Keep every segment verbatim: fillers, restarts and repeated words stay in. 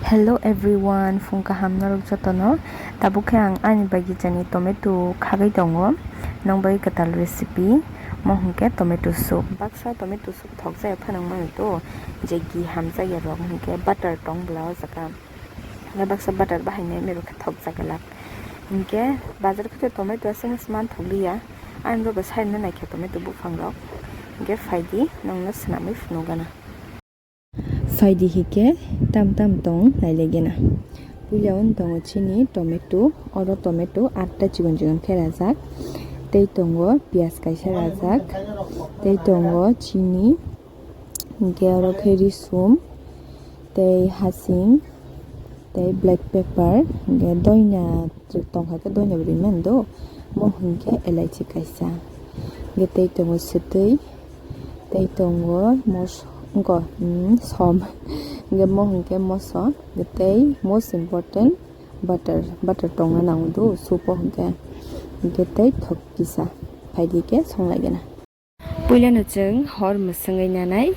Hello everyone, phung kaham norok jotono. Tabuk khe ang ani bagicani tomato khagwi tongo. Nong bagwi kwtal recipe, mo hwnkhe tomato soup. Baksa tomato soup thokjaya phano wngmano to, je gi hamjakya rok hwnkhe butter tong bwla o jaga. Hwnkhe baksa butter bahai nai rok khe thokjak glak. Hwnkhe bazar khe tomato aswk aswk man thokliya. Ani rok bo side no naikha tomato buphang rok. Hwnkhe phaidi nongno swnamwi phunukgana. Phaidi hwnkhe tam tam tong nailaigena. Puila o tongo chini tomato, oro tomato atta chikon chikon khe rajak. Tei tongo piyaj kaisa rajak. Tei tongo chini, hwnkhe oro khe risum, tei hasing, tei black pepper, hwnkhe doina tongkha khe doina bo rimani do, mo hwnkhe elaichi kaisa. Hwnkhe tei tongo swtwi, tei tongo mos-, wngkha, mm, som. Hwnkhe mo hwnkhe moso, hwnkhe tei most important butter, butter tongna nango do soup o hwnkhe. Hwnkhe tei thok kisa, phaidi khe songlaigena. Puilano chwng hor mwswngwi nanai,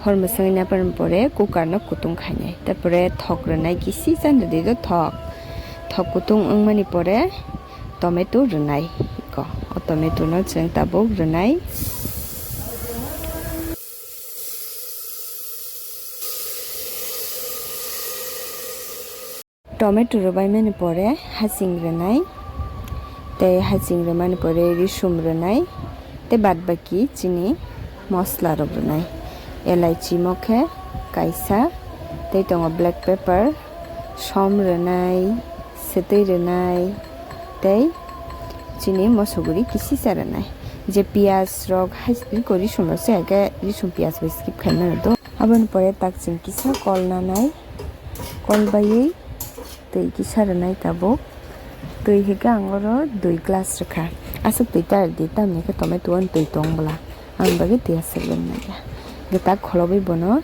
hor mwswngwi napan pore cooker no kutung khainai, tarpore thok rwnai, kisi chan rwdi do thok, thok kutung wngmani pore tomato rwnai, iko o tomato no chwng tabuk rwnai. Tomato rwbaimani pore hasing rwnai, tei hasing rwmani pore risum rwnai, tei bad baki chini mosla rok rwnai. Elaichi mo khe kaisa, tei tongo black pepper, som rwnai, swtwi rwnai, tei chini mosoguri kisisa rwnai. Je piyaj rok hai risum rok se hake risum piyaj bai skip khaimano do. Aboni pore tak chwng kisa kol nanai. Kol baiwi twi kisa rwnai tabuk. Twi hwnkhe ang oro dui glass rwkha. Aswk twi ta rwdi, tamni hwnkhe tomato o twi tong bwla. Ang bagwi twi aswk rwna naiya. Hwnkhe tak kholobwi bono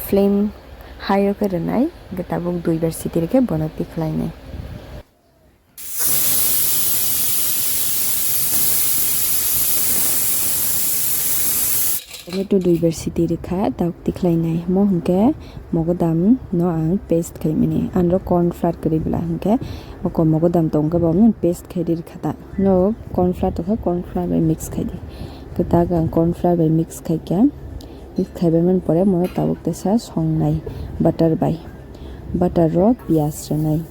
flame high o khe rwnai. Hwnkhe tabuk dui bar siti rwkhe bono tikhlainai. Tomato dui bar siti rwkha, tabuk tikhlainai. Mo hwnkhe mogodam no ang paste khaimani. Anro corn flour kwrwi bwla hwnkhe oko mogodam tongkhe bo paste khaidi rwkha ta. No corn flour tongkha, corn flour bai mix khaidi. Kwtak ang corn flour bai mix khaikha. Mix khaibai mani pore mono tabuk tesa songnai butter bai. Butter ro piyaj rwnai.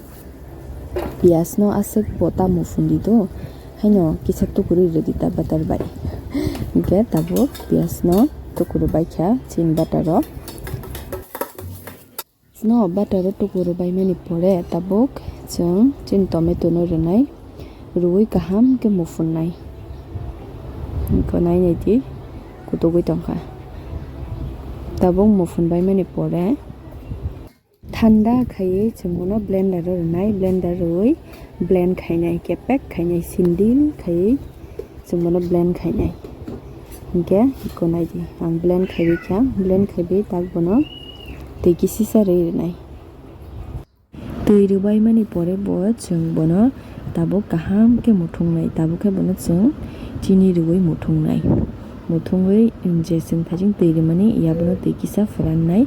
Piyaj no aswk bo tamo phundi do, haino kisa tukurwi rwdi ta butter bai. Hwnkhe tabuk piyaj no tukuru baikha chini butter o. No butter o tukuru baimani pore tabuk chwng chini tomato no rwnai, rwui kaham khe muphunai. Hwnkhe nai naidi kutugwi tongkha. Tabuk muphun baimani pore. Thanda khaiwi chwng bono blender o rwnai, blender rwui blend khainai, kepek khainai, sindil khaiwi chwng bono blend khainai. Hinkhe iko naidi, ang blend khaiwi kha, blend khaiwi tak bono twi kisisa rwi rwnai. Twi rwbaimani pore bo chwng bono tabuk kaham khe muthungnai, tabuk khe bono chwng chini rwui muthungnai. Muthungwi je chwng thajing twi rwmani, yabono twi kisa phwrannai,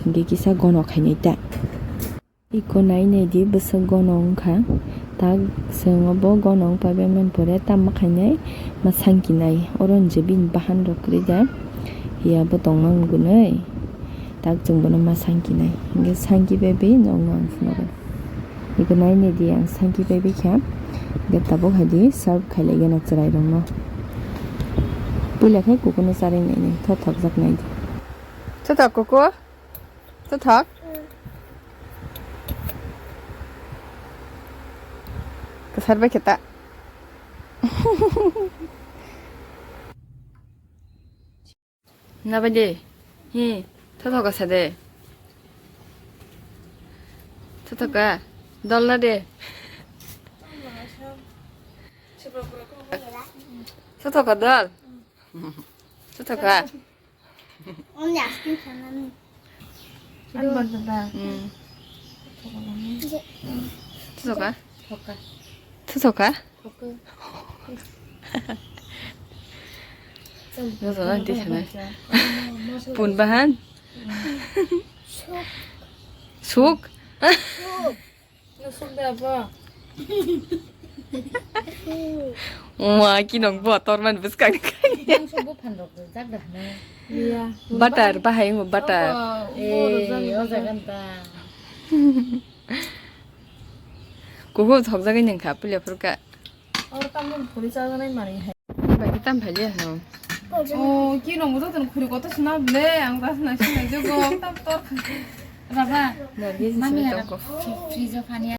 hinkhe kisa gono khainai ta. Iko nai naidi bwswk gono wngkha, tak chwng obo gono wngpai baimani pore tamo khainai ma sangkinai, oro je bini bahan rok kwrwi da, yabo tongma wngwi. Tak chwng bono ma sangkinai. Hinkhe sangki bai bai nokno ang phunukgo. Iko nai naidi ang sangki bai bai kha. Hinkhe tabuk hai di serve khailai gana chwrai rokno. Puila khe kukuno charwi nainai, thothokjak naidi. Thothok kuku? Thothok? Kwsar bai khe ta. Nabai de. Hi, thothoka sa de. Thothoka. Dol na de. Thothoka dol. Thothoka. Ani banda da. Hmm. Thothoka. Thoka. Thothoka. Thoka. Joto na di sana. Pun bahan. Suk. Suk. Nusuk da bo. Wah, kinong bo torman bwskang. Mangso buphan rok rijak da hwna. Iya. Butter, bahai wngbo butter. Abo, eh, abo rwjak o jaga nta. Kuhu thokjagwi nang kha, puila phurkha. Oro tamni khuri chajaknai manwi hai. Bagi tam phai liya ha. O, ki nong joto khuri koto suna ble, ang ta suna suna jogo, tam tor. Baba, Nargis mami suna ada tongko. Fridge o pani